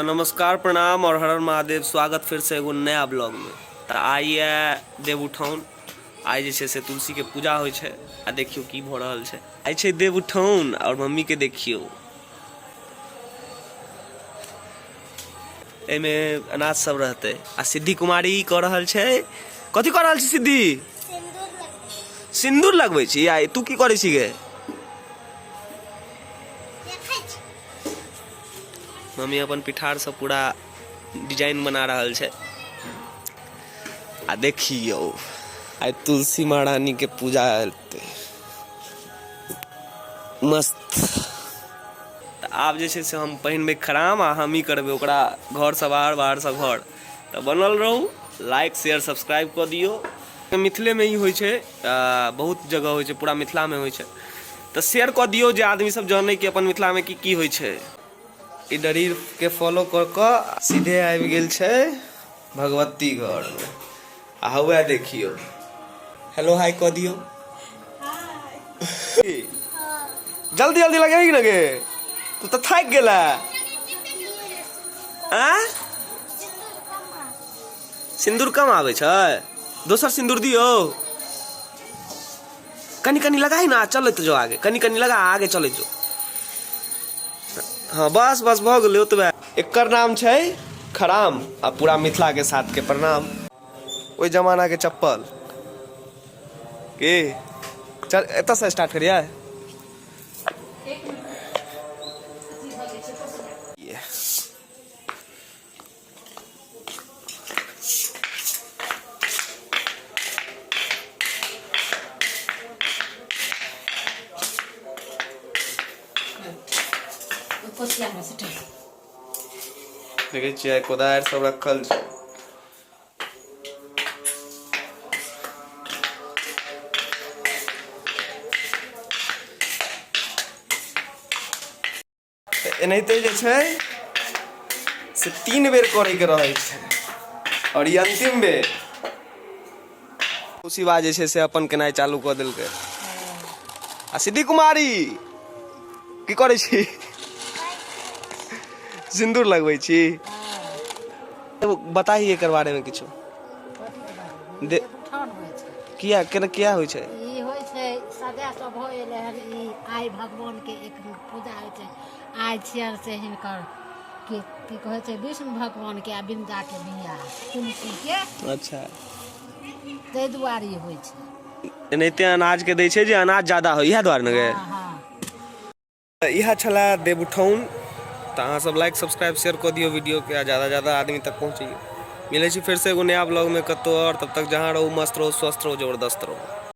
नमस्कार, प्रणाम और हर हर महादेव। स्वागत फिर से एगो नया ब्लॉग में। तऽ आइ यऽ देवउठाउन। आइ जे छै से तुलसी के पूजा होइ छै आ देखियौ की भऽ रहल छै। आइ छै देवउठाउन और मम्मी के देखियौ, एहिमे अनाज सब रहतै आ सिद्धि कुमारी कऽ रहल छै। कथी कऽ रहल छी सिद्धि? सिन्दूर लगबै छी। आइ तू की करै छी गे? मम्मी अपन पिठारसँ पूरा डिजाइन बना रहल छै आ देखियौ, आइ तुलसी महारानीके पूजा हेतै मस्त। तऽ आब जे छै से हम पहिनबै खराम आ हमही करबै ओकरा घरसँ बाहर, बाहरसँ घर। तऽ बनल रहू, लाइक, शेयर, सब्सक्राइब कऽ दियौ। मिथिलेमे ई होइ छै, बहुत जगह होइ छै, पूरा मिथिलामे होइ छै। तऽ शेयर कऽ दियौ जे आदमी सब जानै कि अपन मिथिलामे की की होइ छै। ई डरीर के फॉलो कऽ कऽ सीधे आबि गेल छै भगवती घरमे आ हौए देखियौ। हेलो हाय कऽ दियौ। जल्दी जल्दी लगेबही ने गे, तू तऽ थाकि गेला। आँ, सिन्दूर कम आबै छै? दोसर सिन्दूर दियौ। कनि कनि लगाही ने, चलैत जो आगे। कनि कनि लगा, आगे चलैत जो। हाँ, बस बस, भऽ गेलै ओतबे। एकर नाम छै खराम आ पूरा मिथिला के साथ के प्रणाम। ओहि जमाना के चप्पल के। चल, एतऽ से स्टार्ट करिए। देखै छियै, कोदारि सब रखल छै। एनाहिते जे छै से 3 बेर करैके रहै छै आओर ई अन्तिम बेर। शिवा जे छै से अपन केनाइ चालू कऽ देलकै। आ सिद्धि कुमारी की करै छी? सिन्दूर लगबै छी। बताही एकर बारेमे किछु। दे किया, केना, किया होइ छै ई? होइ छै, सदा सब भऽ एलै हन ई। आइ भगवानके एक पूजा होइ छै। आइ छियनि से हिनकर की की कहै छै, विष्णु भगवानके आ बिन्दाके बियाह, तुलसीके। ताहि दुआरे ई होइ छै। एनाहिते अनाजके दै छै जे अनाज ज्यादा होइ, इएह दुआरे ने गे? हँ। इएह छलै देवउठाउन। तऽ अहाँसभ लाइक, सब्सक्राइब, शेयर कऽ दियौ वीडियोके आ ज्यादा ज्यादा आदमी तक पहुँचैयौ। मिलै छी फेरसँ एगो नया ब्लॉगमे कतहु आओर। तब तक जहाँ रहू, मस्त रहू, स्वस्थ रहू, जबरदस्त रहू।